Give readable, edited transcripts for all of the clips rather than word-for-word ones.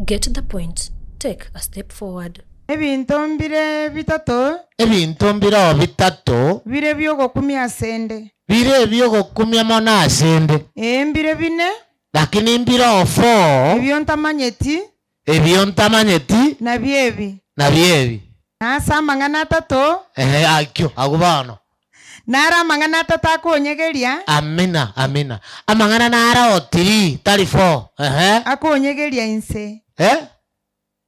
Get the point, take a step forward. Ebinto mbire bitato. Ebinto mbireo bitato. Bire bi'ogokumia asende. Bire ebi'ogokumia mono asende. Ee, mbire bine. Lakini mbireo four. Ebio ntamanyeti. Ebio ntamanyeti. Nabio ebi. Nabio ebi. Na ase amang'ana atato. Ehe, akio, agwo bono. Naro amang'ana atato akonyegeria. Amina, amina. Amang'ana naro three, tari four. Ehe. Akonyegeria inse. Eh?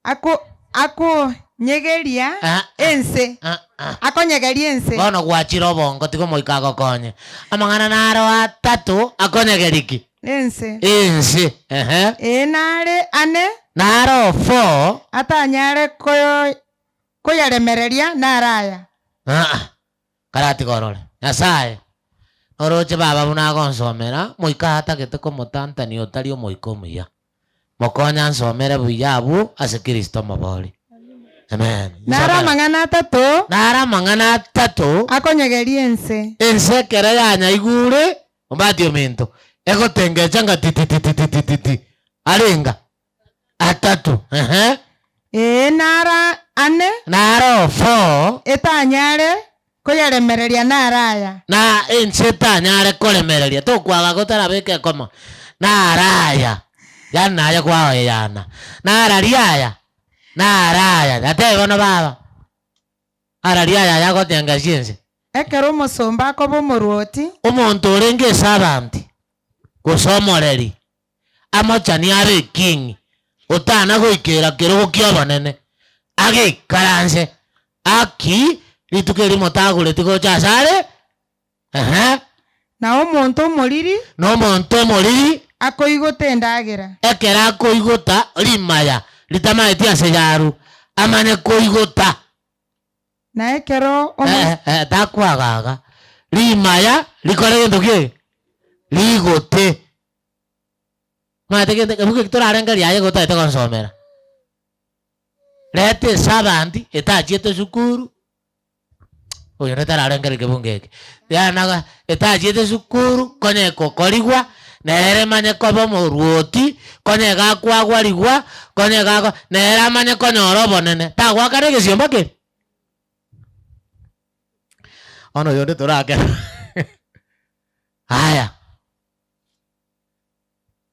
Ako, akonyegeria Ah, ah. ense. Ah, ah. Akonyegeria ense. Bono gwachire obongo, tiga Omoika agokonye. Amang'ana naro atato akonyegeria ki? Ense. Ense. Ehe. Ee, nare ane. Naro four. Atanyare koyo, koyaremereria, naro aya. Ah, ah. Karatiga orore. Nyasae, noroche baba buna agonsomera, moika atagete komotantania otari omoika omuya. Mokonye ansomere buya abwo ase Kristo omobori. Amen. Naro Nsomera. amang'ana atato. Naro amang'ana atato. Akonyegeria ense. Ense ekero yanyaigure, ombati ominto, egotengecha ng'a tititititititi. Arenga? Atato. Ehe. Ee, naro ane. Naro four. Etanyare koyaremereria naro aya. Na ense etanyare koremereria, tokwaga gotarabeka ekoma, naro aya, yaani naye kwaoyana, nararia aya, naro aya, yatebia bono baba, araria aya ayagotengesia ense. Ekero omosomba akoba omorwoti. Omonto orenge esabanti, gose omoreri, amochani abe eking'i, otana goikera kerogo ki'obonene, ageikaranse, Aki, rituko erimo tagureti gocha asare, ehe. Na omonto omoriri. Na omonto omoriri. Akoigota endagera. Ekero akoigota rimaya ritamaeti ase yaru, amanye koigota. Na ekero omo. Eh, eh, takwagaga. Rimaya rikore gento ki? Rigote. Omanyete gento ekebuku eki torarengereria aye igo otagete gonsomera. Reta esabanti etachiete esukuru, oyo onde tararengereria kebungo eke, yana etachiete esukuru konya ekokorigwa, nere emanye koba omorwoti, konya egakwagwarigwa, konya egako nere amanye konyora obonene, tagoakana egesiomba keria? Bono oyonde torakera aya.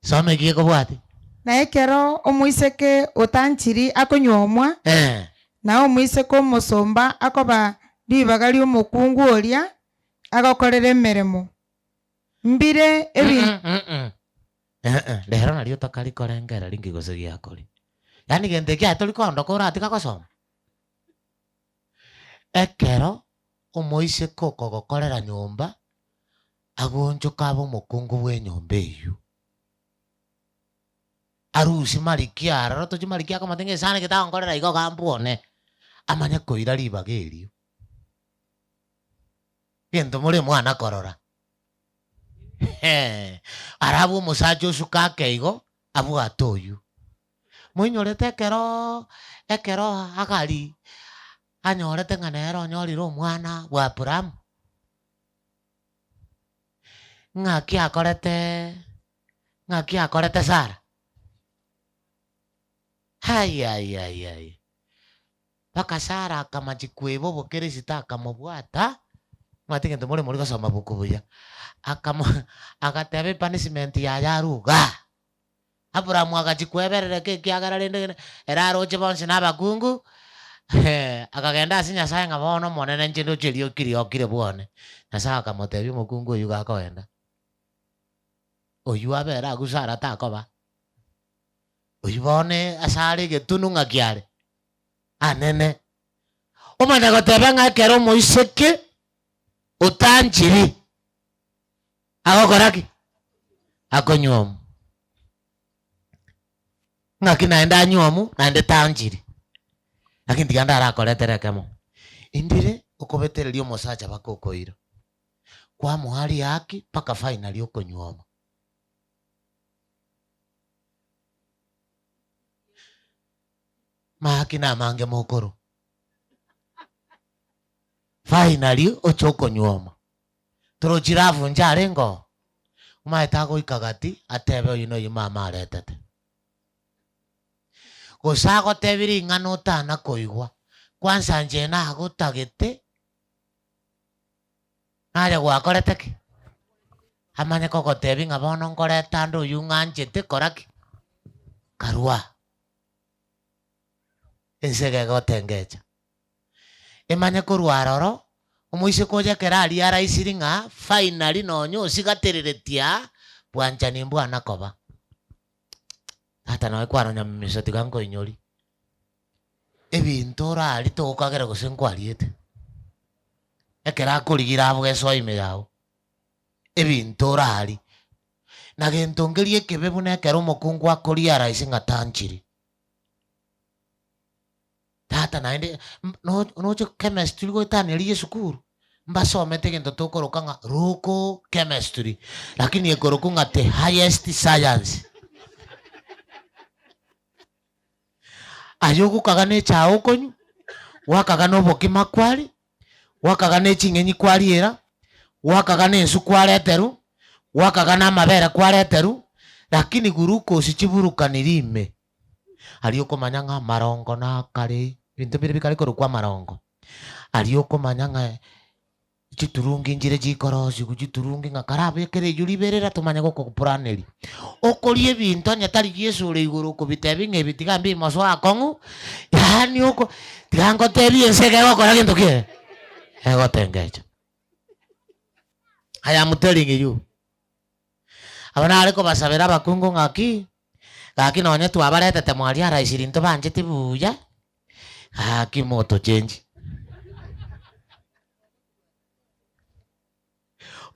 Soma eki gekobwatia. Na ekero omoiseke otanchiri akonyuomwa, na omoiseke omosomba akoba ribaga ri'omokungu oria agokorera emeremo, mbire ebi. Rero nario tokari korengereri nki gose giakori. Yaani gento eki aye tori koondoka oratiga gosoma. Ekero omoiseke okogokorera nyomba, agoonchoka abe omokungu bw'enyomba eyio. Arusie mariki aroro, tochie mariki akomotebia ng'a esani getagonkorera igo iga mbwone, amanye koira ribaga erio. Egento more mwana korora, arabwo omosacha osuke ake igo, abwate oyio. Moinyorete ekeroo ekero Hagari anyorete ng'a nere onyorire omwana bwa Abrahamu? Ng'aki akorete ng'aki akorete Sara? Ayayayay! Mpaka Sara akamachia kweba obokeresito akamobwata, omanyete egento more mori gosoma buku buya, akamo agateba epunishment yaye arwe igaa. Aburaamu agachia kweberereka ekiagera rende ere aroche bonsi nabakungu, akagenda ase Nyasae ng'a bono Omonene inche ndoche erioki riokire bwone. Nyasae akamotebia omokungu oyio gakogenda, oyio abere agwo Sara takoba, oyio bono ase are egetunu ng'aki are? Anene. Omanye goteba ng'a ekero omoiseke otanchiri. Agokora ki? Akonyuomwa. Ng'aki naende anyuomwe naende tanchiri. Lakini tiga ndarakoretere ekemo, indire okobetereria omosacha baka okoira, kwamoa riaki mpaka finally okonyuoma. Mahaki namange mokorwa, finally oche okonyuoma. Torochi Rafu inche arenge oo? Omanyete agoika gati atebe oyio noyio mama aretete. Gose agotebie ring'ana otana koigwa, kwanza inche nagotagete, naye gwakorete ki? Amanye kogotebia ng'a bono nkoreta ande oyio ng'anchete kora ki? Karua. Ense iga egotengecha. Emanye korwa aroro, omoiseke oye ekero aria araisiri ng'a finally nonye osigatereretie aa, bwanchani mbwana koba. Tata noe kwana nyamimiso tiga nkoinyori. Ebinto orarie togokagera gose nkwariete. Ekero akorigire abwesoe ime yao, ebinto orarie. Na gento nkeria ekebe buna ekero omokungu akoria araise ng'a tanchiri. Tata naende noche chemistry goetania riria esukuru, mbasomete egento tokoroka ng'a local chemistry, lakini ekorokwa ng'a the highest science. Aye ogokaga na echae okonywa, gwakaga na obokima kwaria, gwakaga na eching'enyi kwariera, gwakaga na ensu kwareterwa, gwakaga na amabere kwareterwa, lakini glucose chiburukaniri ime. Aria okomanya ng'a amarongo nakare, ebinto mbire bikare korokwa amarongo, aria okomanya ng'a chiturungi nchire chikorosiwu chiturungi ng'a karabekere eywo riberera tomanye gokopuraneria. Okoria ebinto onye tari Yeso ore igoro okobitebia ng'a ebi tiga mbimosoe akong'u, yaani oko tiga ngotebie ense iga egokora gento ki? Egotengecha. I am telling you. Aba nare kobasabera abakungu ng'aki, gaki nonye twabaretete mwaria araisiri ntobancheti buya, gaki motochenchi.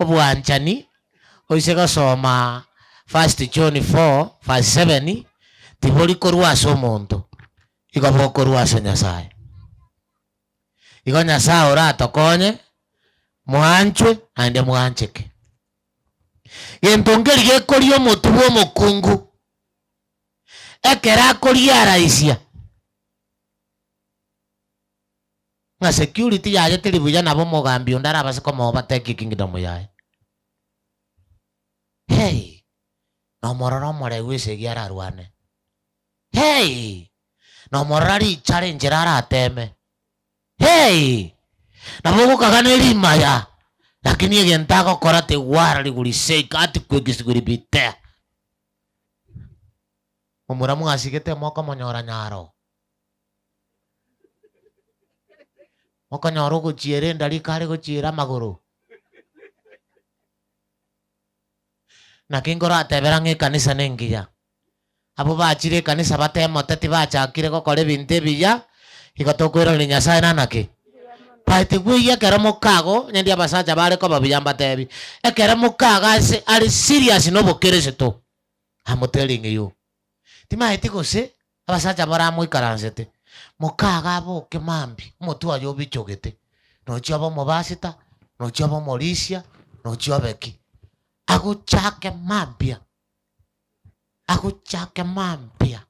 Obwanchani, oise gosoma First John 4 verse 7, tibori korwa ase omonto, igo bokorwa ase Nyasaye. Igo Nyasaye oratokonye, mwanchwe naende mwancheke. Gento nkeri gekoria omotwe bw'omokungu, ekero akoria araisia, ng'a security yaye teri buya nabo omogambi onde arabase komo overtake ekingdom yaye. Hey! Nomorora omoreu esegi ararwane. Hey! Nomorora richare enchera arateme. Hey! Nabo ogokagana erimaya, lakini egento agokora tegwara riguri seiko earthquakes will be there. Momura mwasigete mokomonyora nyaro. Mokonyora ogochiera endari kare gochiera amagoro. Naki nkoratebera ng'a ekanisa nengiya. Abwo bachire ekanisa batemote tibachakire gokora ebinto ebiya, igo tokoiraneria Nyasaye nana ki? But bweyia ekero mokago, onye ndi abasacha bare koba buya mbatebi, ekero mokago ase are serious na obokeresito, I'm telling you, timaeti gose abasacha baramoikaransete, mokago aboke mambia, omotwe oye obichogete, nochia obe omobasita, nochia obe omorisia, nochia obe ki, agochake mambia. Agochake mambia.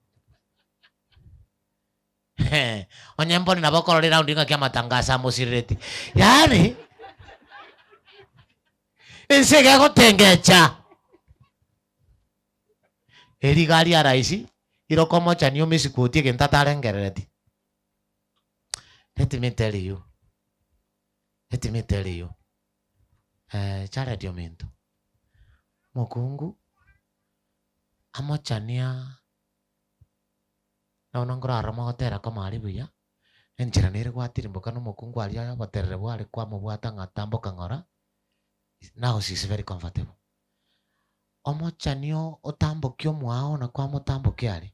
Hee, onye mbori nabo okorora eraundi ng'aki amatangaso amosirereti. Yaani, ense iga egotengecha. Eri iga aria rahisi, ira okomochania omesikuoti egento atarengerereti. Let me tell you, let me tell you, Jared ominto, Omokungu amochania, bono nkorora mogotera koma aria buya, enchera nere gwatirimboka na omokungu aria oboterere bware kwamobwata ng'a tamboka ng'ora, now she is very comfortable. Omochani otambokia omwao na kwamotambokia aria,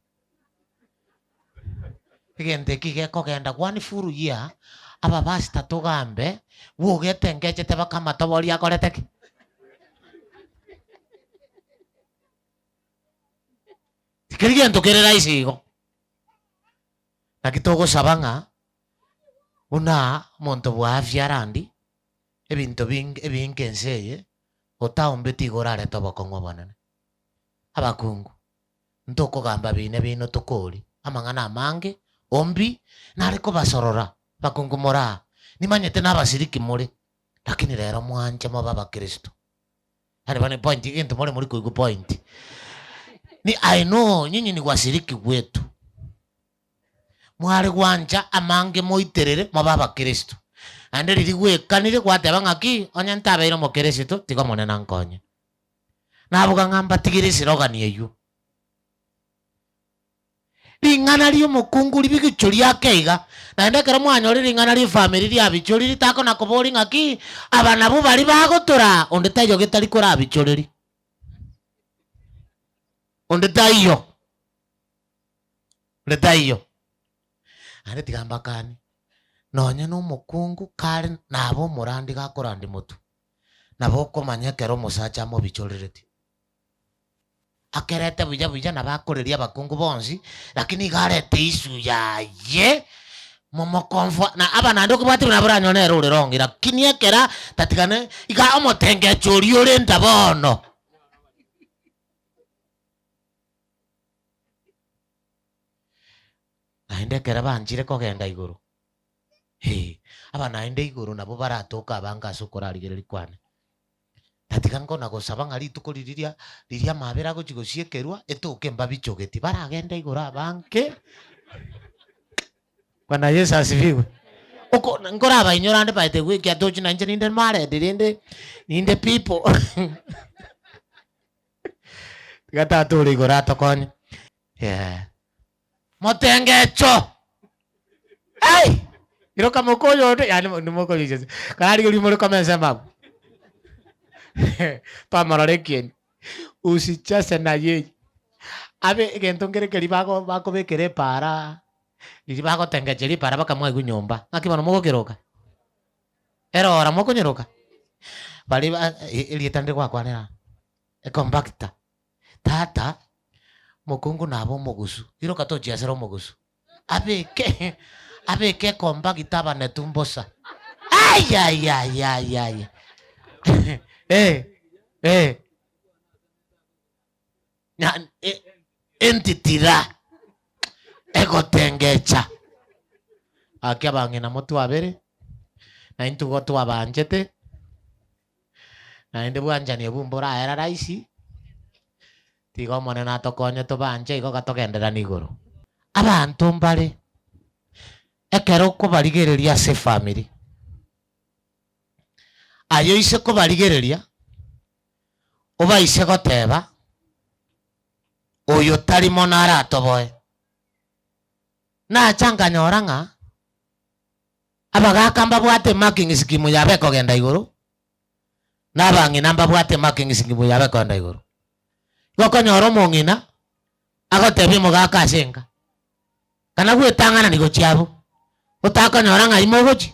egento eki gekogenda one full year, abapastor togambe, bwogetengechete baka amatobori akorete ki? Tikeri gento kere rahisi igo. Naki togosaba ng'a buna omonto bwa afya arandi, ebinto binge ebinge ense eye, otaombeti igo orarete obokong'u obonene. Abakungu, ntokogamba bine bino tokori amang'ana amange, ombi nare kobasorora, abakungu more aa, nimanyete nabasiriki more, lakini rero mwanche mobe abakristo. Yaani bono epoint egento more mori koigwa point. Ni I know nyinyi ni wasiriki gwetu. Mware gwancha amange moiterere mobe abakristo. Naende riria gwekanire gwateba ng'aki, onye ntabeire omokristo, tiga Omonene ankonye. Naboga ng'a mbatigere esirogani eywo. Ring'ana ri'omokungu ribigicho riake iga, naende ekero mwanyorire ring'ana ri'efamiri riabichoriri takona koboria ng'aki, aba nabwo baria bagotoraa, onde taiyo getari korabichoreri. Onde taiyo. Onde taiyo. Naende tiga mbakanie, nonye na omokungu kare nabe omorandi gakorandia motwe, nabo okomanya ekero omosacha amobichoreretie. Akerete buya buya nabo akoreria abakungu bonsi, lakini iga arete issue yaye momokomfort na aba naende okobwati buna boranyore nere ore wrong lakini ekera tatigane iga omotengecho oria ore nda bono. Naende ekero banchire kogenda igoro, hee, aba naende igoro nabo baratoke abange ase okorarigereria kwane. Tatiga nkona gosaba ng'a rituko riria riria amabera agochia gosiekerwa, etoke mbabichogeti, baragende igoro abange. Bwana Yeso asifiwe. Oko nkorabainyora ande by the way ekiagera tochi nainche ninde married rende ninde people. Tiga tata ore igoro atokonye. Yeah. Motengecho! Ai! Iroka moka oyonde, yaani nimokorigereria kararigereria more koma ensemo abwo. Twamorora ekieni, usicheze na yeye. Abe egento nkere keria bago bakobekera epaara, riria bagotengecheria epaara mpaka mwaigwa nyomba, ng'aki bono mogokeroka? Erora mokonyeroka? Baria ba erieta ndire gwakwanera aa, ecompactor. Tata, mokungu nabe omogusu, iroka tochiasera omogusu, abeke abeke ecompactor abanetu mbosa. Ayayayayaya eh eh na entitira egotengecha. Gaki abang'ina motwabere, na intwe igo twabanchete. Naende bwanchani obwo mboraera rahisi, tiga Omonene atokonye tobanche igo gatogendererane igoro. Abanto mbare ekero okobarigereria ase efamiri, aye oise kobarigereria, obaise goteba, oyo tari mono aratoboe. Nacha nkanyora ng'a. Abagaaka mbabwate emarking scheme yabo ekogenda igoro, na abang'ina mbabwate emarking scheme yabo ekogenda igoro. Igo okonyora omong'ina, agotebia omogaka ase enka, kana gwetang'anani gochia abwo, otakonyora ng'ai mogochia,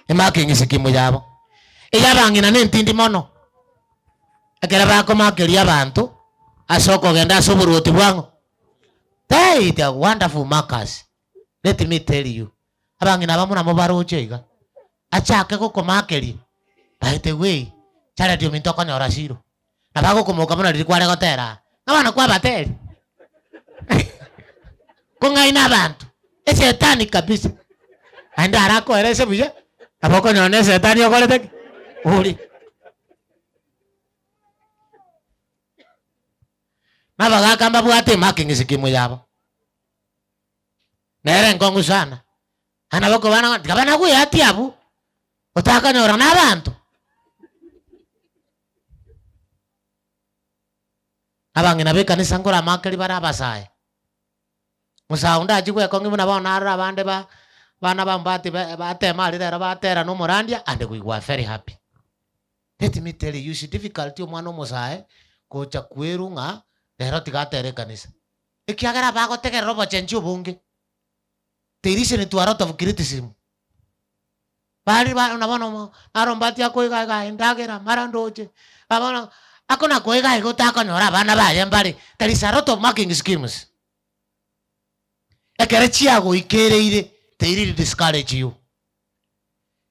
emarking scheme yabo. Eya abang'ina na entindi mono, ekero bakomakeria abanto, ase okogenda ase oboruoti bwa ng'o? They they are wonderful markers. Let me tell you, abang'ina aba buna mobaroche iga, achake gokomakeria, by the way, Jared ominto okonyora zero, nabo agokomoka buna riria kware gotera aa, ng'a bono kwabateria kong'aina abanto, eshetani kabisa, naende arakoerese buya, nabo okonyora na eshetani okorete ki? Ore. Nabagaka mbabwate emarking scheme yabo. Nere enkong'u sana, naende nabo okobana ng'a tiga banagweatie abwo, otakonyora na abanto. Abang'ina b'ekanisa nkoramakeri bare abasae, omosae onde achie gwekong'ia buna bono narora abande ba abana ba mbati ba batema aria rero batera na omorandia and we were very happy. Let me tell you, is difficult omwana omosae gocha kwerwa ng'a rero tiga atere ekanisa. Ekiagera bagotegerera obochenchi obonge, they listen to a lot of criticism. Baria ba na bono mo naro mbati akoiga iga endagera mara ndoche, na bono akona koiga iga otakonyora abana baye mbare, there is a lot of marking schemes. Ekere chiagoikereire, they really discourage you.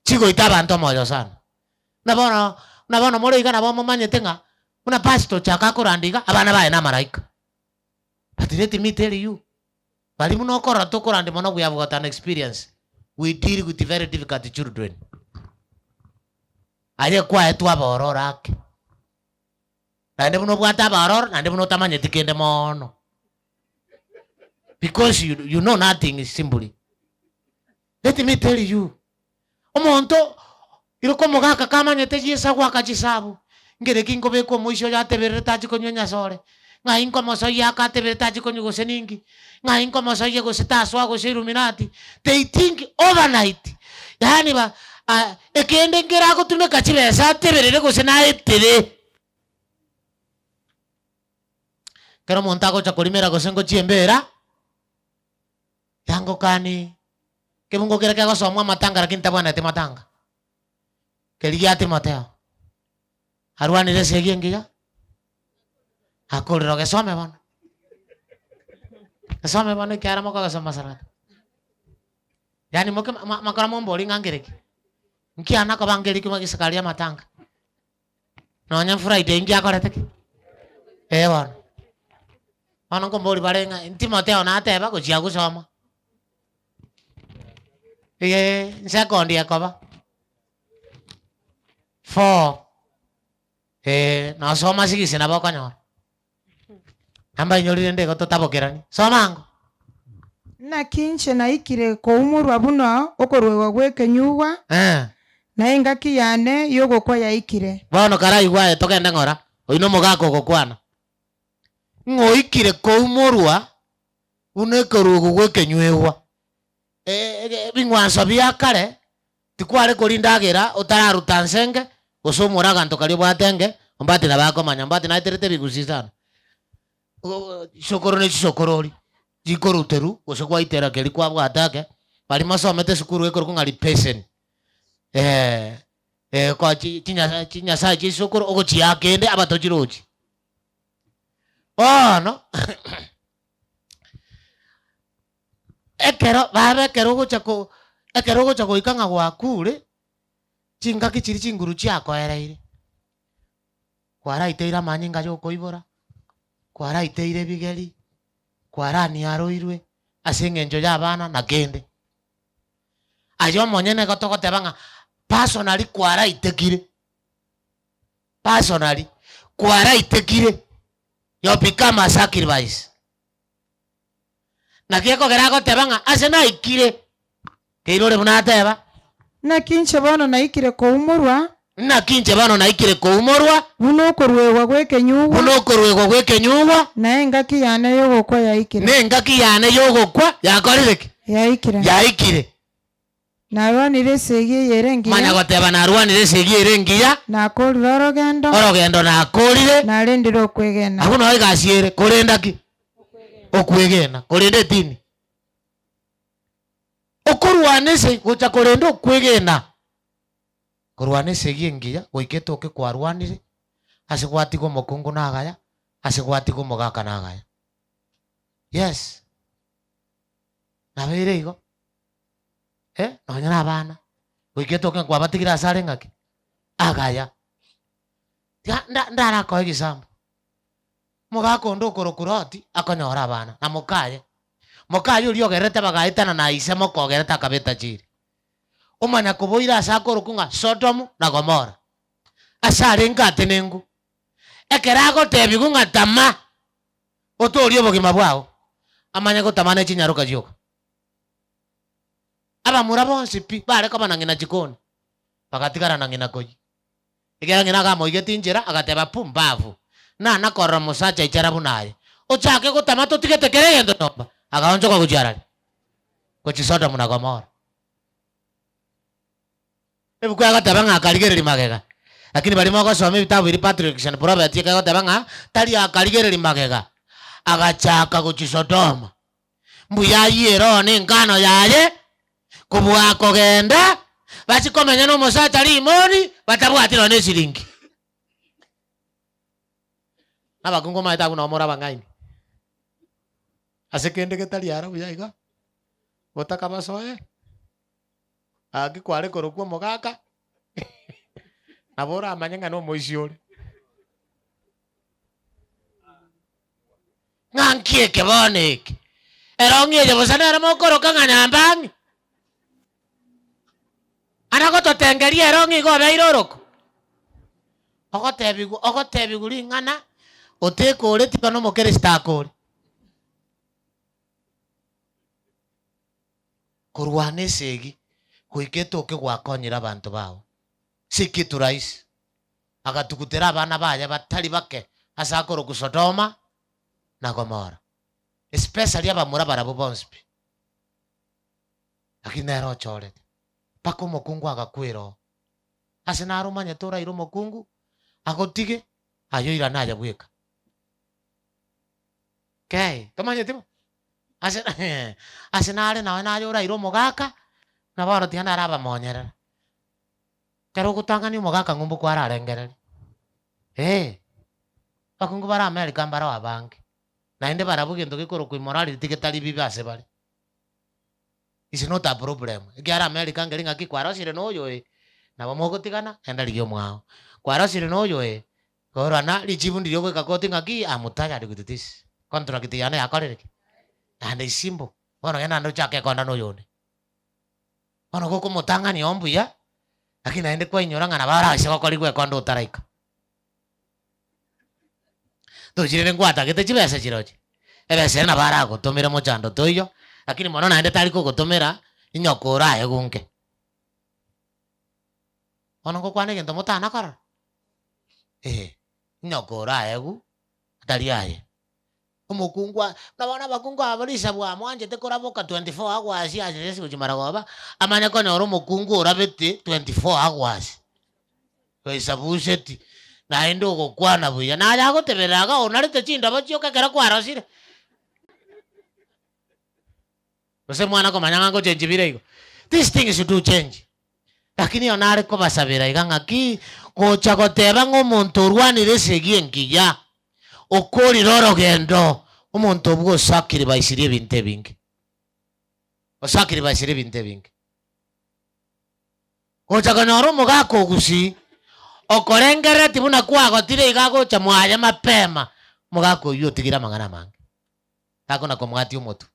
Chigoita abanto omoyo sana. Buna bono, buna bono more iga nabo momanyete ng'a buna pastor ochaka akoranda iga, abana baye namaraika. But let me tell you, baria buna okorora tokorandia mono we have got an experience, we deal with very difficult children. Aye kwaetwe abaororo ake, naende buna obwate abaororo, naende buna otamanyeti kende moono. Because you, you know nothing simply. Let me tell you, omonto iroka omogaka kamanyete chisagu akachisabu, ngereki nkobeka omoisia oyo ateberere tachi konywa enyasore, ng'ai nkomosoyia akateberere tachi konywa gose ninki, ng'ai nkomosoyia gose tasoa gose illuminati, they think overnight, yaani ba ekende nkere agotumeka chibesa ateberere gose naetere. Ekero omonto agocha korimera gose ngochia embera, yangokani kebungo keria kegosomwa amatanga lakini tabwenereti matanga, keria gia Timotheo, arwanire esegi engiya, akorire ogesome bono, gesome bono ekiagera mokogesoma sarata. Yaani moke ma- makora momborie ng'a nkere ki, nkiana koba nkeri ki gisakari amatanga. Nonya Friday inki akorete ki? Ee bono. Bono nkombori bare ng'a Timotheo nateba gochia gosoma. Eeh nsekondi ekoba. Four, eh nosoma six nabo okonyora. Nambainyorire nde igo totabokerani. Soma ango. Naki inche naikire koumorwa buna okoruegwa gw'ekenyugwa, na engaki yane y'ogokwa yaikire. Bono karaigwe aye togende ng'ora, oyio nomogaka ogokwana, ng'a oikire koumorwa buna ekoruegwa gw'ekenyuegwa. Ebing'wanso bia kare tikware koria endagera otararuta nsenge, gose omore aganto karia obwate enge, ombati nabo akomanya, ombati naeterete ebigusi sana. Chisokoro ne chisokorori, chikoruterwa gose gwaitera keria kwabwate ake, baria mosomete esukuru ekorokwa ng'a ripeseni, koa chi chinyasa chinyasae chia chisokoro ogochiaa kende abatochirochi. Bono ekero baba ekero ogocha ko ekero ogocha goika ng'a gwakure, chingaki chiria chinguru chiakoereire, kwaraiteire amanyinga ya okoibora, kwaraiteire ebigeri, kwaraniaroirwe ase eng'encho ya abana na kende. Aye omonyene igo togoteba ng'a personally kwaraitekire, personally kwaraitekire, you become a sacrifice. Naki ekogera agoteba ng'a ase naikire, keirore buna ateba. Naki inche bono naikire koumorwa. Naki inche bono naikire koumorwa. Buna okoruegwa gw'ekenyugwa. Buna okoruegwa gw'ekenyugwa. Na engaki yane y'ogokwa yaikire. Na engaki yane y'ogokwa yakorire ki? Yaikire. Yaikire. Narwanire esegi eye ere engiya. Manya goteba narwanire esegi ere engiya. Nakoorire orogendo. Orogendo nakoorire. Narendire okwegena. Abwo noo egasi ere, korenda ki? Okwegena. Korenda etini. Okorwana esegi, gocha korenda okwegena. Korwana esegi engiya, goika etoke kwarwanire, ase gwatiga omokungu nagaya, ase gwatiga omogaka nagaya. Yes. Nabeire igo. Eh, nonya na abana, goika etoke nkwabatigire ase are ng'aki? Agaya. Tiga nda ndarakoe egesambo, omogaka onde okorokwa Loti akonyora abana, na mokaye. Mokaye oria ogerete bagaetana na ise moka ogerete akaba etajiri. Omanya koboira ase akorokwa ng'a Sodomu na Gomora, ase arenge atenengu. Ekero agotebigwa ng'a tama, otoorie obogima bwao, amanye gotama ne chinyaroka chioka. Abamura bonsi pi bare koba na ng'ina chikoni, bagatigara na ng'ina koyia. Ekiagera ng'ina akamoigetie inchera, agateba, Pumbavu! Nana korora omosacha ichara buna aye, ochake gotama totigete kera egento nyomba. Agaonchoka gochia arari, gochia Sodomu na Gomora. Ebuku egoteba ng'a akarigereria magega, lakini baria mogosoma ebitabu biria Patriarchs and Prophets ekegoteba ng'a tari akarigereria magega, agachaka gochia Sodoma. Mbuya ayio ere oo nengano yaye, kobua kogenda bachie komenya nomosacha rimoni batabwati nonya nesiringi. Abakungu omanyete abwo nabo more abang'aini, ase kende getari aro buya iga, gotaka basoe, gaki kware korokwa omogaka, nabo oramanye ng'a nomoisia ore. Ng'a nki eke bono eke? Erong'i eye bosa nere mokoroka ng'a nyambang'i? Ana gototengeria erong'i iga obeire oroko? Ogotebigwa ogotebigwa ring'ana otekoreti igo nomokeresito akore. Korwana esegi goika etoke gwakonyire abanto bao. Sikitu rahisi. Agatugutera abana baye batari bake ase akorokwa Sodoma na Gomora, especially abamura barabwo bonsi pi. Lakini nere ochorete mpaka omokungu agakwera oo. Ase naro omanyete oraire omokungu agotige aye oirane aye bweka. Kei, tomanyeti bo? Ase ase nare nonye naye oraire omogaka, na bono tiga narabamonyerera. Ekero ogotang'ania omogaka ng'umbu kwararengereria, eh, abakungu bare America mbaroo abange, naende barabwo egento gekorokwa immorality getari bibe ase bare. Is not a problem, ekiagera America nkeri ng'aki kwarosire na oyo eh, nabo mogotigana, enda rigia omwao. Kwarosire na oyo eh, korana richibu ndiria ogoika koti ng'aki am tired with this, contract yane yakorire ki? Naende is simple, bono genda naende ochake ekonda na oyonde. Bono gokomotang'ania oo mbuya, lakini naende kwainyora ng'a nabo arache gokorigwa ekonda otaraika. Tochi rende ngwatagete chibesa chirochio, ebesa ere nabo aragotomere mochando toiyo, lakini mono naende tari kogotomera, inyoko oraegunke. Bono ngokwana egento motana korora? Eh, inyoko oraegu, atari aye. Omokungu a buna bono abakungu aba risabu amwanchete koraboka 24 hours ase ase gochia maragoba, amanye konyora omokungu orabete 24 hours, oesabuseti, naende ogokwana buya, naye agoteberera iga onarete chindobo chioka ekero kwarosire. Gose mwana komanya ng'a ngochenchi bire igo. These things do change. Lakini oyo nare kobasabera iga ng'aki, gocha goteba ng'a omonto orwanire esegi engiya, okorire orogendo, omonto obwo osacrificirie ebinto ebinge. Osacrificirie ebinto ebinge. Gocha konyora omogaka o gusii, okorengerereti buna kwagotire iga agocha mwaye mapema, omogaka oyio otigire amang'ana amange. Takona komwatia omotwe.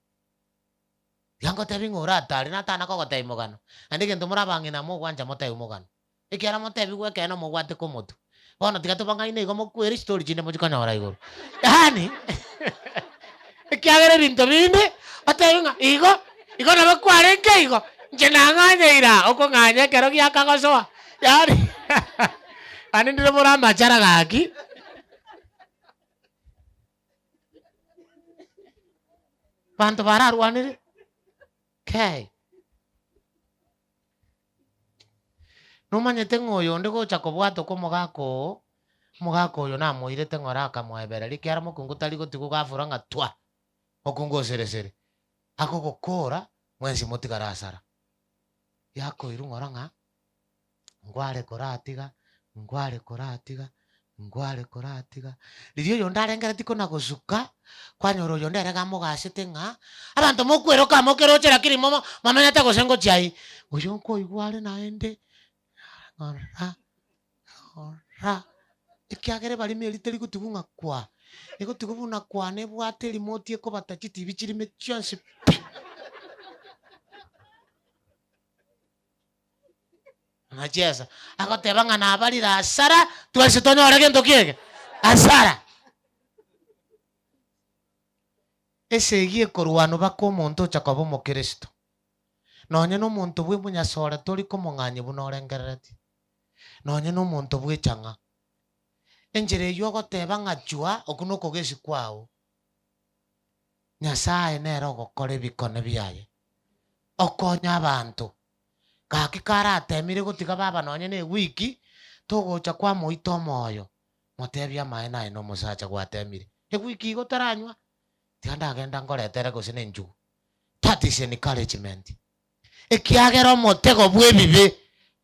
Tiga ngotebi ng'a oratare natana kogotebi mogano, naende egento more abang'ina mogwancha motebi mogano, ekiagera motebigwe ekeene omobwateke omotwe. Bono tiga tobang'aine igo mokwere chistory chinde mochie konyora igoro. Yaani ekiagera ebinto binde otebi ng'a igo, igo nabo kwarenge igo, inche nang'anyeire aa, okong'anya ekero giakagosoa, yaani naende ndire bore amachara gaki. Abanto bararwanire kei. Nomanyete ng'a oyonde gocha kobwata okwo omogaka oo, omogaka oyo namoirete ng'ora akamoebereria ekiagera mokungu tari gotigwa gafura ng'a twa, mokungu oseresere. Agogokora mwensi motigare asara. Yakoirwa ng'ora ng'a ngware koratiga, ngware koratiga, ngware koratiga. Riria oyonde arengeretie kona gosuka, kwanyora oyonde ere gamogasete ng'a, abanto mokweroka mokeroche lakini momo momenyete gose ngochia aye. Oyo nkoigwa are naende, ng'ora, ng'ora, ekiagera ebarimo eria teri gotigwa ng'a kwaa, egotigwa buna kwaa nebwate erimote ekobata chitibi chirime chionsi pi. Amachiesa, agoteba ng'a nabarire asara, twensi tonyore gento ki eke? Asara. Esegi ekorwanwa baka omonto ocha koba omokristo, nonye na omonto bwa omonyasore tori komong'anyia buna orengerereti, nonye na omonto bwa echang'a. Enchera eywo ogoteba ng'a chwa, okwo na okogesi kwao. Nyasaye nere ogokora ebikone biaye, okonya abanto. Gaki karatemire gotiga baba nonye na ewiki, togocha kwamoita omoyo, motebie amaene aye nomosacha gwatemire. Ewiki igo otaranywa, tiga ndagenda nkoretere gose na enchugu. That is encouragement. Ekiagera omotego bw'ebibe,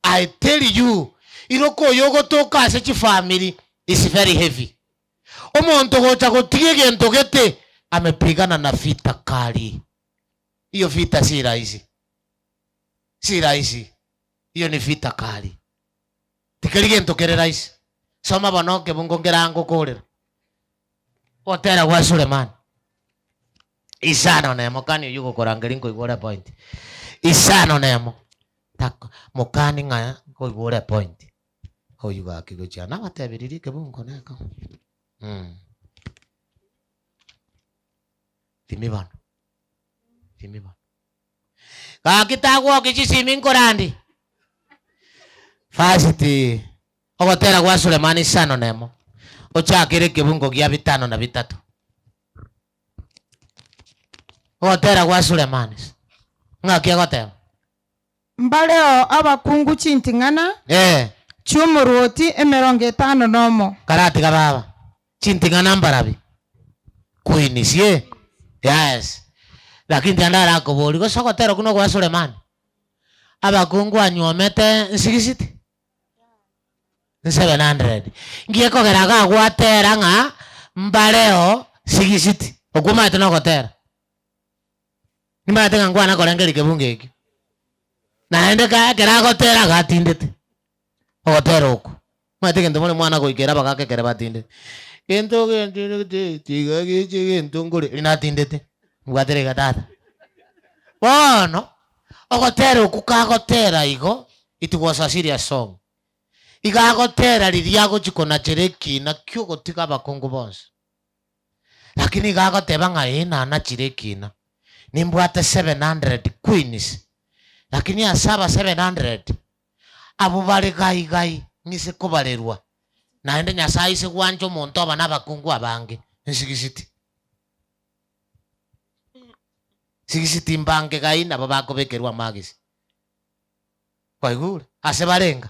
I tell you, iroka oyo ogotoka ase chifamiri is very heavy. Omonto gocha gotiga egento gete, amepigana na vita kali. Hiyo vita si rahisi. Si rahisi. Hiyo ni vita kali. Tikeri gento kere rahisi. Soma bono ekebungo nkere ngokorera. Gotera gwa Sulemani. Isano nemo kani oyio ogokorangeria nkoigwa ore point. Isano nemo. Tak mokani ng'a nkoigwa ore point. Oyio gaki gochia nabatebirie ekebungo neka. Timi bono. Timi bono. Gaki tagwokia chisimi nkorandi. First, ogotera gwa Sulemani isano nemo, ochakere ekebungo gia bitano na bitato. Ogotera gwa Sulemani, ng'aki agoteba? Mbareo abakungu chinting'ana Eh. chi'omorwoti emerongo etano nomo. Karatiga baba, chinting'ana mbarabi? Queens, eh? Yes. Lakini tiga ndarakoborie, gose ogotera okwo nokwa Sulemani? Abakungu anywomete nsigisiti? 700. Nki ekogera iga agwatera ng'a mbareo sigisiti? Okwo omanyete nogotera. Nimanyete ng'a nkwana korengereria kebungo ekio. Naende ka ekero agotera iga atindete, ogotera okwo. Omanyete egento more mwana goikera abagaka ekere batindete, gento gentindete tiga geche gento nkore, riria natindete, mbwatera iga tata. Bono, ogotera okwo kagotera igo, it was a serious song. Iga agotera riria agochia konachera ekina kiogotiga abakungu bonsi. Lakini iga agoteba ng'a ee nanachire ekina, nimbwate 700 queens, lakini ase aba 700, abwo bare gai gai ng'ise kobarerwa, naende Nyasaye aise gwancha omonto oba nabakungu abange, nsigisiti. Nsigisiti mbange gai nabo bakobekerwa amagisi. Kwaigure? Ase barenga?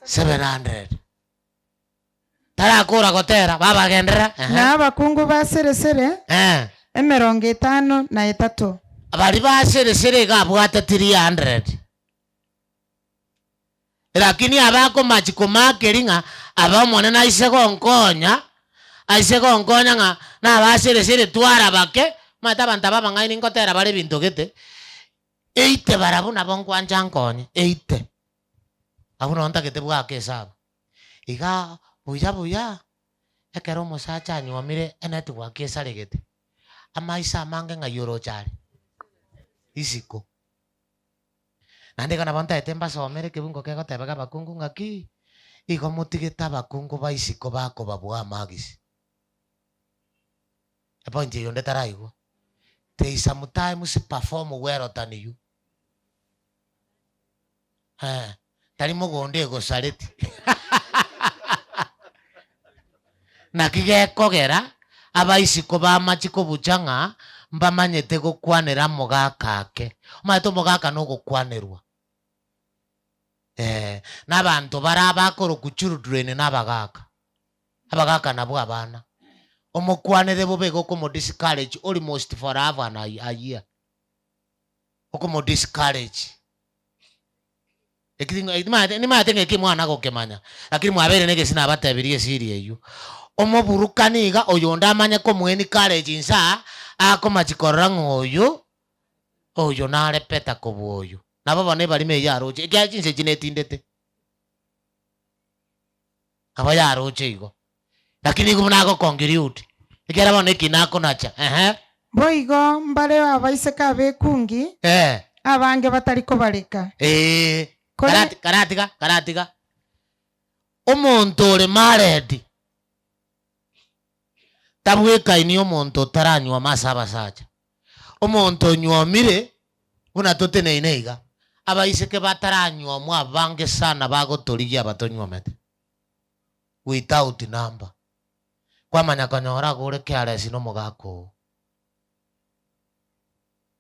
700. Tarakora gotera, babagenderera, ehe. Na abakungu ba sere-sere Eh. emerongo etano na etato. Baria ba sere-sere iga abwate 300. Lakini abakomachi komakeria ng'a aba Omonene aise gonkonya, aise gonkonya ng'a naba sere-sere twara bake, omanyete abanto aba abang'aini ngotera bare ebinto gete, eite barabwo nabo nkwancha nkonye, eite. Abwo nabo ntagete bwake esabu. Iga buya buya, ekero omosacha anyuomire enetwork esaregete, amaiso amange ng'ai oroche are? Isiko. Naende iga nabo ntaete mbasomere ekebungo kegoteba iga abakungu ng'aki, igo motigete abakungu ba isiko bakobabua amagisi. Epoint eye onde taraigwa. They sometimes perform well than you. Eh, tari mogondo egosareti. Naki gekogera abaisiko bamache kobucha ng'a mbamanyete gokwanera omogaka ake. Omanyete omogaka nogokwanerwa. Eh, na abanto bare abakorokwa children na abagaka. Abagaka nabwo abana. Omokwanere bobe igo okomodiscourage almost for half an a year. Okomodiscourage. Nimanyete ng'a eki mwana gokemanya, lakini mwabeire negesina nabatebirie esiri eyio. Omoburukani iga oyonde amanye komoa encourage inse aa, akomachi korora ng'a oyo, oyo nare better kobua oyo. Nabo bono ebarima eyio yaroche, ekiagera chinsa echi netindete. Nabo yaroche igo. Lakini nigo buna agoconclude, ekiagera bono eki nakonacha, ehe. Boigo mbareo abaiseke abekungi Eh. abange batari kobareka. Ee, Kore- karati- karatiga, karatiga. Omonto ore married tabwekaini omonto otaranywoma ase abasacha. Omonto onywomire, buna toteneine iga, abaiseke bataranywomwa abange sana bagotorigia abatonywomete. Without number. Kwamanya konyora agore careless na omogaka oo.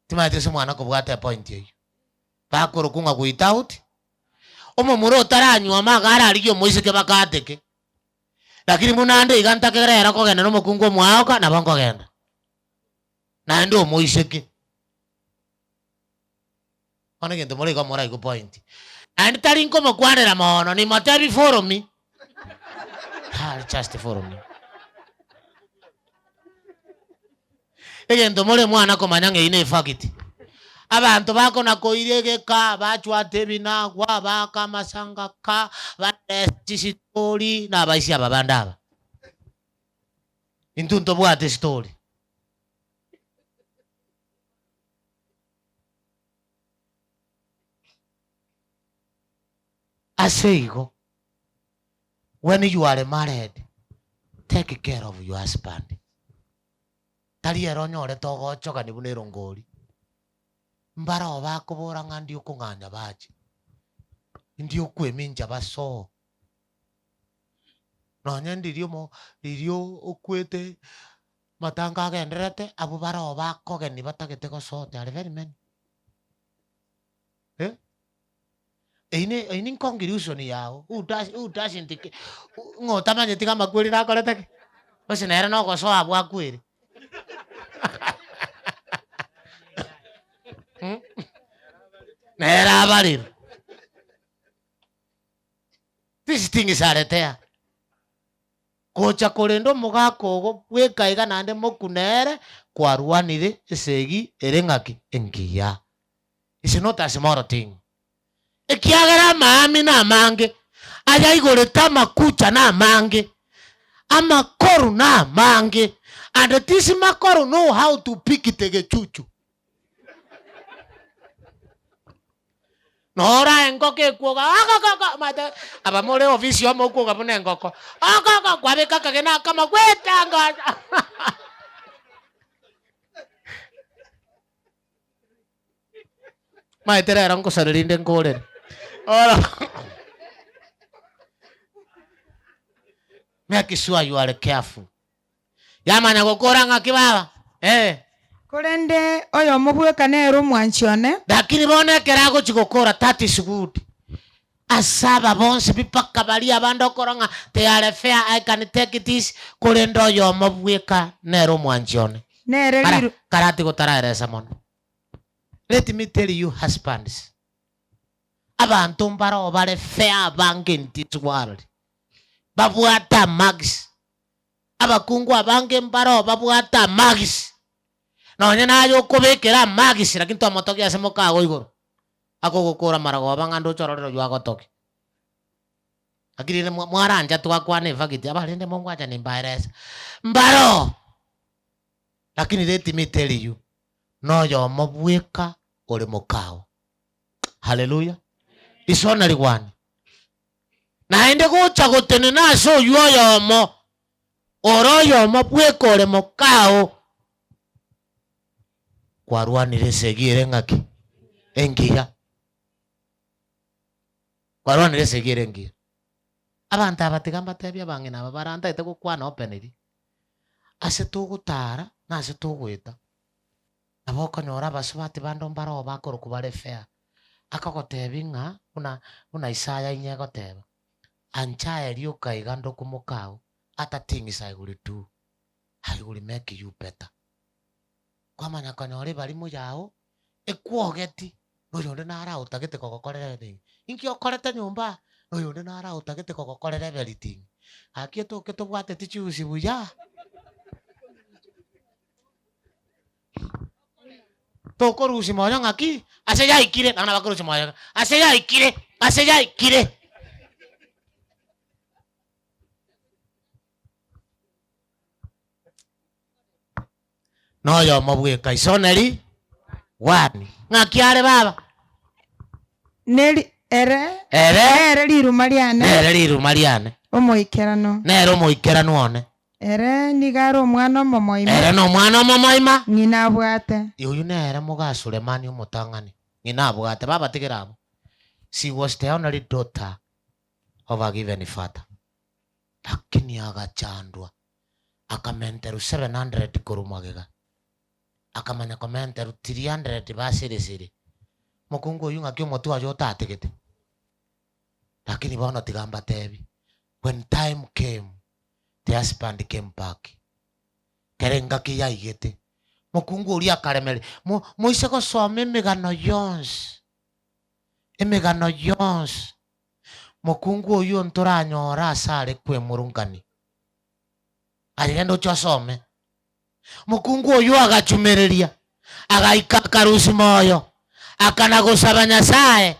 Timanyeti gose mwana kobwata epoint eyio. Bakorokwa ng'a without, omomura otaranywoma iga ararigie omoiseke bakateke. Lakini buna ande iga ntake rero kogenda na omokungu omwaoka nabo nkogenda. Naende omoiseke. Bono egento more igo moraigwe point. Naende tari nkomokwanera mono, nimotebi follow me. Ah, just follow me. Egento more mwana komanya ng'a eyio ne efakiti. Abanto bakona koira egeka, bachwate ebinagwa, baaka amasangaka, baresa chisitori, na abaisia aba bande aba. Intwe ntobwate esitori. Ase igo, when you are married, take care of your husband. Tari ere onyorete ogochogani buna erongori. Mbaroo bakobora ng'a ndi okong'anya bache, ndi okwemincha basoe. Nonye ndiria omo riria okwete matanga agendererete, abwo baroo bakogeni batagete gosoa they are very many. Eh, eywo ne eywo ne inconclusion yago, who does who doesn't ca ng'a otamanyeti ng'a amakweri nakorete ki? Gose nere na ogosoa abwo akwere. Nere abarerwe. These things are there. Gocha korenda omogaka ogo bweka iga naende mokune ere, kwarwanire esegi ere ng'aki? Engiya. It's not a small thing. Ekiagera amaami namange, ayaigorete amakucha namange, amakoru namange, and this makoru know how to pick the gechuchu. Nora engoko ekwoga okokoko omanyete aba more ofisi yomo okwoga buna engoko, okoko kwabeka akagena akamo gwetangaza. Omanyete rero nkosara rinde nkorere. Oro Make sure you are careful. Yamanya gokora ng'aki baba? Eh. Korende oyomo bweka nere omwanchi one. Lakini bono ekero agochia gokora that is good. Ase aba bonsi pi mpaka baria abande okora ng'a they are fair I can take this, korende oyomo bweka nere omwanchi one. Nere Kara riru. karati gotaraeresa mono. Let me tell you husbands, abanto mbaroo bare fair abange in this world, babwate amagisi. Abakungu abange mbaroo babwate amagisi, nonye naye okobekera amagisi, lakini twamotogia ase mokago igoro, akogokora amarogoba ng'a ndoche ororire oywo agotogia. Lakini rende mwa mwarancha twakwana efagiti, aba rende mongwancha nimbaerese, mbaroo! Lakini let me tell you, noyomo bweka ore mokao. Haleluya! Isona rigwane. Naende gocha gotenena ase oyio oyomo, ore oyomo bweka ore mokao, kwarwanire esegi ere ng'aki? Engiya. Kwarwanire esegi ere engiya. Abanto aba tiga mbatebie abang'ina aba barantagete gokwana openly, ase togotara na ase togoeta, Nabo okonyora abasubati bande mbaroo bakorokwa bare fair, akogotebia ng'a buna buna Isaya inye egoteba, Ancha erio okaiga ndokwo mokao, other things I will do, I will make you better. Kwamanya konyora ebarimo yao ekwogeti, na oyonde naro aotagete kogokorera everything. Inki okorete nyomba? Na oyonde naro aotagete kogokorera everything. Gaki etoke tobwateti chiusi buya. Tokorusia moyo ng'aki? Ase yaikire, naende bakorusia moyo ng'a ase yaikire, ase yaikire. Noyomo bweka isoneri one. Ng'aki are baba? Neri ere Ere nere riruma riane nere riruma riane, omoikeranu. nere omoikeranu one. Ere nigo are omwana omomoima. Ere nomwana omomoima. Ng'ina abwate. Oyio nere moga Sulemani omotang'ani. Ng'ina abwate. Babatigere abwo. She was the only daughter of a given father. Lakini agachandwa, akamenterwa 700 korwa magega, akamanya komenterwa 300 basirisiri. Mokungu oyio ng'aki omotwe oye otatigete? Lakini bono tiga mbatebi, when time came, the husband came back. Kera engaki yaigete, mokungu oria akaremereria, mo moise gosoma emegano yonsi, emegano yonsi, mokungu oyio ntoranyore ase are kwemurungania. Aye genda oche osome. Mokungu oyio agachumereria, agaika akarusia moyo, akana gosaba Nyasae,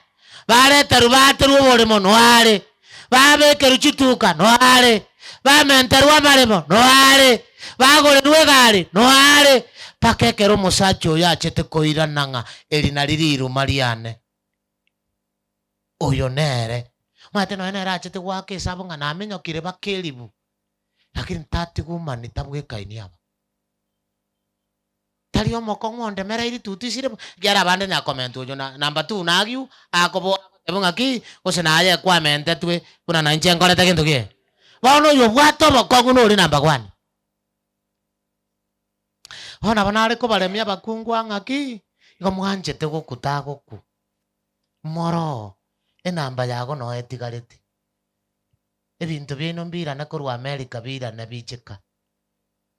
bareterwe baaterwe oboremo noare, babekerwe chituka noare, bamenterwe amaremo noare, bagorerwe egari noare, mpaka ekero omosacha oyo achete koirana ng'a eri nari riruma riane. Oyo nere. Omanyete nonya nere achete goaka esabu ng'a naminyokire baka eribu. Lakini tatigumani tabwekaini aba. Tari omokong'u ondemereiri tuti sire bo, ekiagera abande nakomenta oyo na number two nagiu, akobo agoteba ng'aki, gose naye kwamentetwe buna nainche nkorete gento ki? Bono oyo obwate obokong'u nore number one. Bono nabo nare kobaremia abakungu aa ng'aki, igo mwanchete gokuta agokwa, moroo, enamba yago noyo etigarete. Ebinto biaino mbirane korwa America birane biche ka,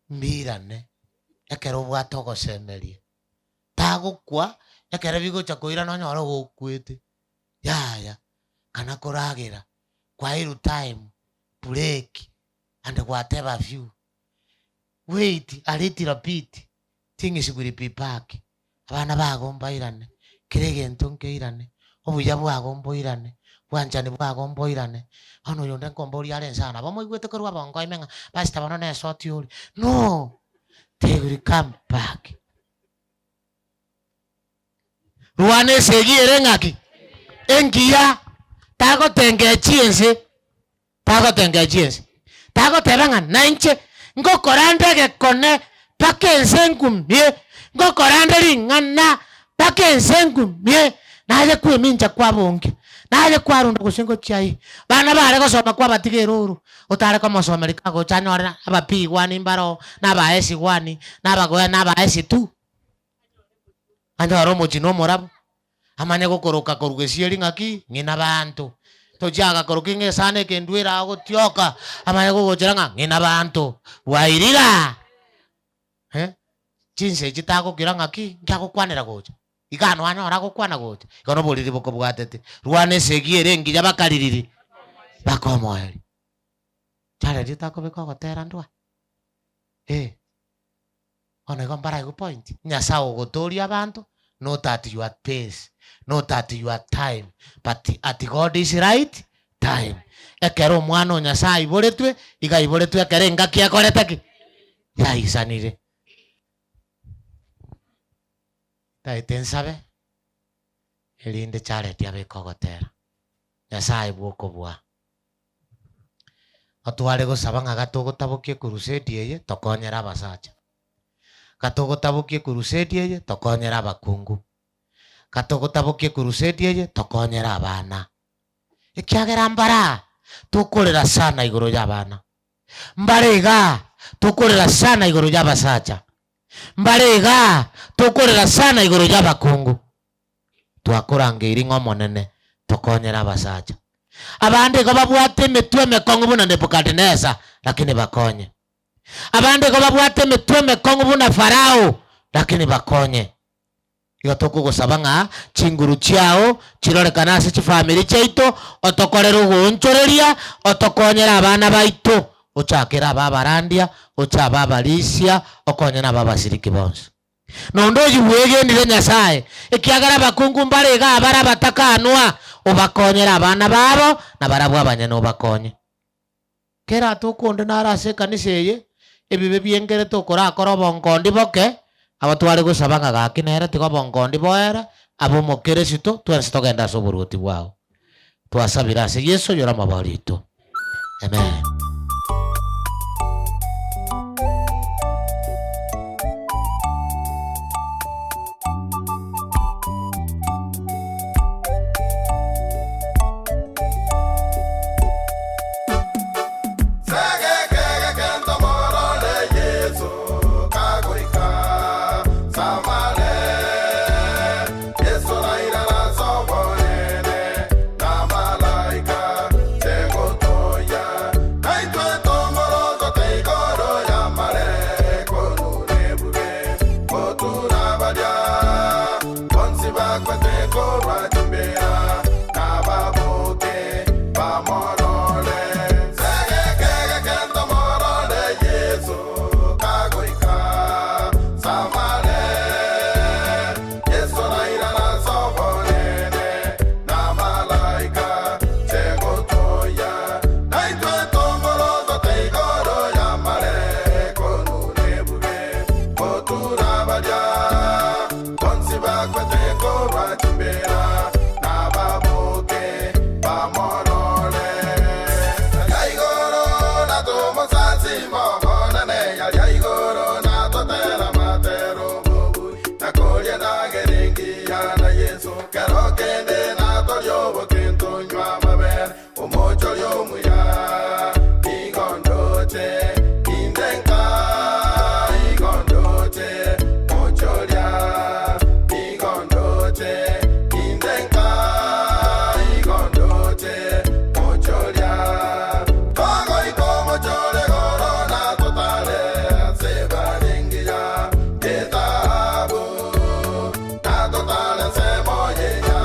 mbirane ekero obwate ogosemeria. Tagokwa, ekero bigocha koirana onyore gokwete, yaya, kana koragera, kwairwe time, break, and gwateba few. Wait a little bit, things will be back, abana bago mbairane, kera egento nkeirane, obuya bwago mboirane, bwanchani bwago mboirane. Bono oyonde nkomboria are inse aa nabo moigwete korwa abongo ime ng'a pastor bono nesoti ore, no, they will come back. Rwana esegi ere ng'aki? Engiya, tagotengechia ense. Tagotengechia ense, tagoteba ng'a nainche ngokora nde egekone mpaka ense engumie, ngokora nde ring'ana mpaka ense engumie, naye kwemincha kwabonge, naye kwarunda gose ngochia aye. Bana bare gosoma kwabatiga eroro, otare komosomeria kagocha anyore na aba P1 mbaro, na aba S1, na abagoya na aba S2. Anyore omochie na omorabu, amanye gokoroka korwa gesieri ng'aki, ng'ina abanto. Tochia agakoroka ng'a esani eke ndwere agotioka, amanye gogochera ng'a ng'ina abanto, bwairire aa eh, chinsa echi tagokira ng'aki, nki agokwanera gocha? Iga noanyore agokwana gocha, igo na oboriri bokobwatete. Rwana esegi ere engiya bakaririri, bakomoeria. Chiareria takobeka ogotera ndwa, eh. Bono igo mbaraigwe point, Nyasae ogotoria abanto not at your pace, not at your time, but at God is right time. Ekero omwana o Nyasae aiboretwe, iga aiboretwe ekero engaki ekorete ki? Yaisanire. Ntaete nsabe, erinde Jared abeke ogotera, Nyasae bw'okobua. Otware gosaba ng'a gatogotabokia ekurusedi eye, tokonyere abasacha. Gatogotabokia ekurusedi eye, tokonyere abakungu. Gatogotabokia ekurusedi eye, tokonyere abana. Ekiagera mbare aa, tokorera sana igoro ya abana. Mbare igaa, tokorera sana igoro ya abasacha. Mbare igaa, tokorera sana igoro ya abakungu. Twakorangeiri ng'a Omonene, tokonyere abasacha. Abande igo babwate emetwe emekong'u buna Nebukadineza, lakini bakonye. Abande igo babwate emetwe emekong'u buna Farao, lakini bakonye. Igo tokogosaba ng'a chinguru chiao chirorekane ase chifamiri chiaito, otokorere ogoonchoreria, otokonyere abana baito, ochakere abe abarandia, oche abe abarisia, okonye nabe abasiriki bonsi. Nonde oyio bwegenire Nyasae, ekiagera abakungu mbare iga abare abatakanwa, obakonyere abana babo, na barabwo abanyene obakonye. Kera atoke onde nare ase ekanisa eye, ebibe biengerete okorakore obongondi boke, abo tware gosaba ng'a gaki nere tiga obongondi boere, abe omokeresito, twensi togende ase oboruoti bwao. Twasabire ase Yeso oyore omobori oito. Amen. Yeso nairana as'obonene, Namalaika tegotoyia, Naintwe tomorogote igoro y'amare, Konunebuge gotura baria bonsi bakwete korwa chimbera, Nababoke bamorore. Segekegeke ntomorore Yeso kagoika Samare. Yeso nairana as'obonene, Namalaika tegotoyia, Naintwe tomorogote igoro y'amare, Konunebuge gotura baria bonsi bakwete korwa chimbera, Nababoke bamorore. Aria igoro natomosasima Omonene, Aria igoro natotera amatero. omuya na Yeso, kero kende natoria oboke ntonywa amabere, omochoria omuya, igo ndoche, inde nka, igo ndoche, mochoria, igo ndoche, inde nka, igo ndoche, mochoria. Togoika omochore goro natotare, ase bare engiya, etahabu, natotare ensemo y'enyancha.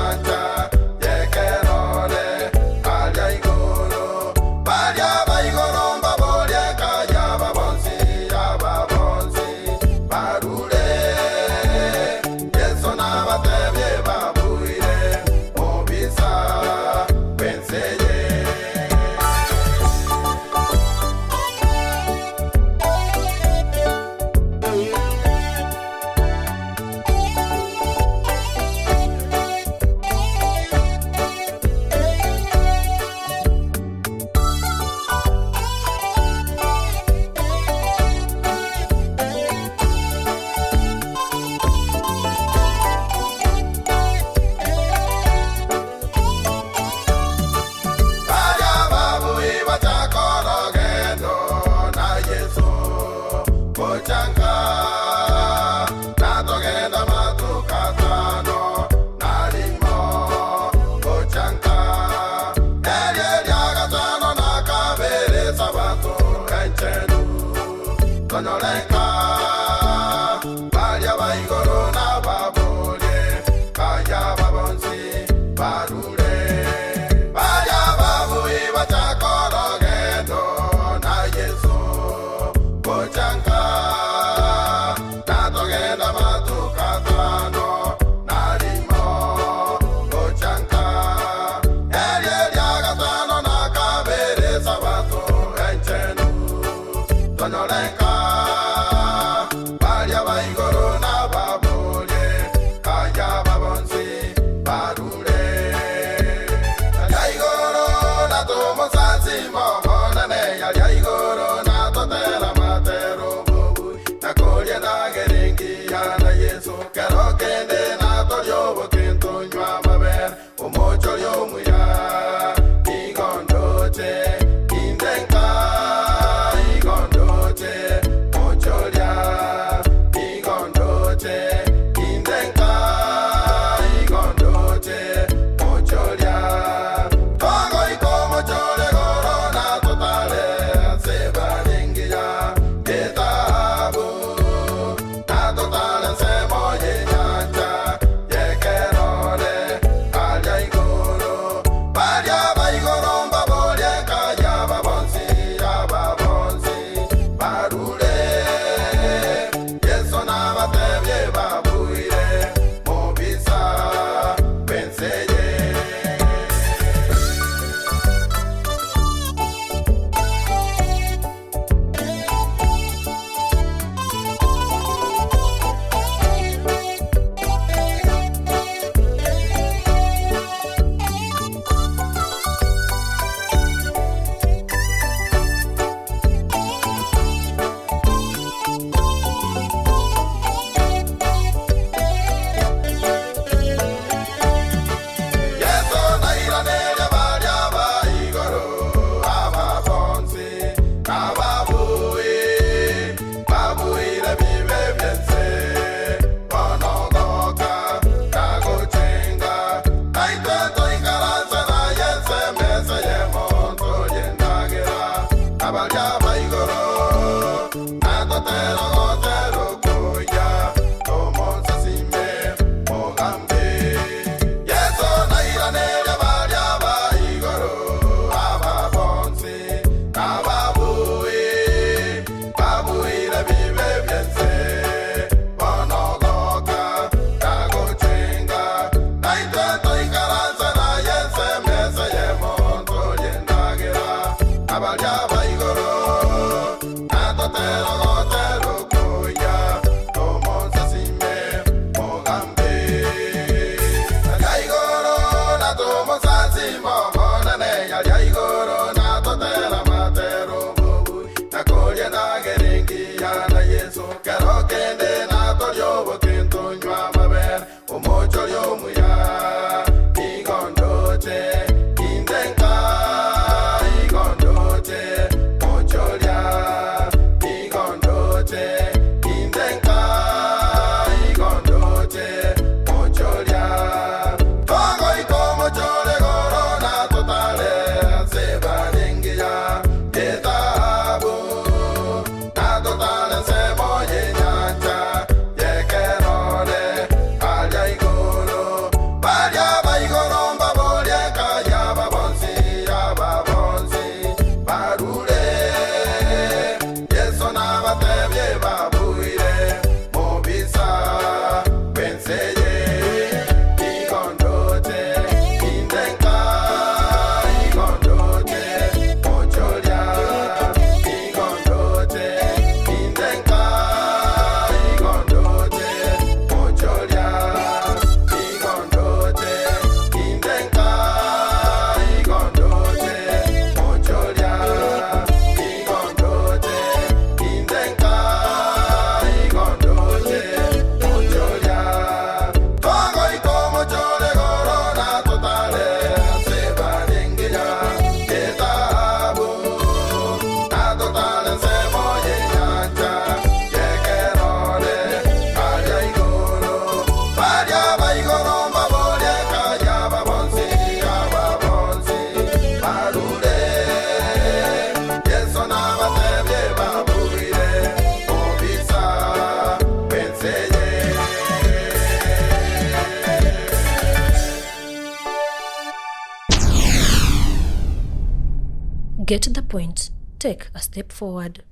Get the point, take a step forward.